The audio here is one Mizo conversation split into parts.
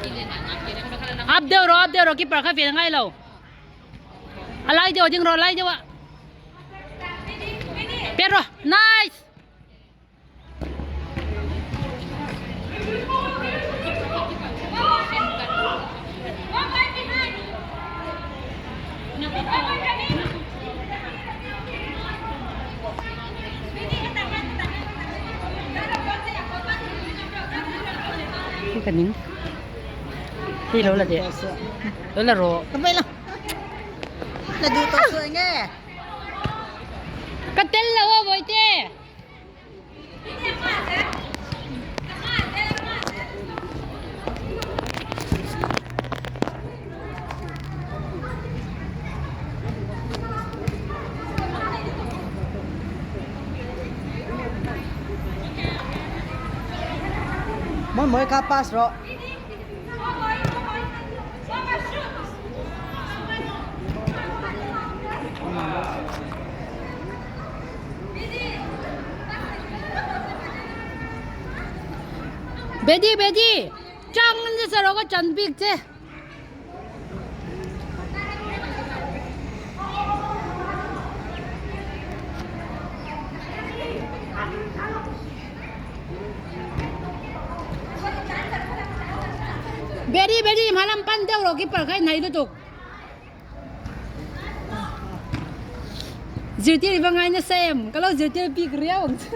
Up deuh rawh up deuh rawh keeper kha ven a ngai lo. A lai deuh a ding rawh a lai deuh a. Pet rawh nice. Hi ka ning. Hi lo la de. Lo la ro. Ka mai lo. La du to su nge. Ka tel lo a boite. Moi moi ka pass ro. Bedi bedi chang ni saro ka chan bik che. Bedi bedi hmalam pan deuh rawh keeper kha i hnai lutuk. Zirtir i va ngai nasa em? Ka lo zirtir bik riau ang chu.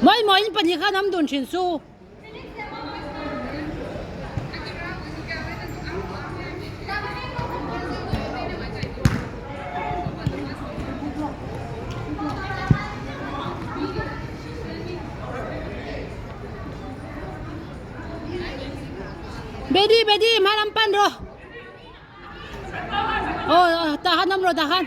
Mawi mawi in pahnih khan am dun thin su. Bedi bedi hmalam pan rawh. Aw tahan awm rawh tahan.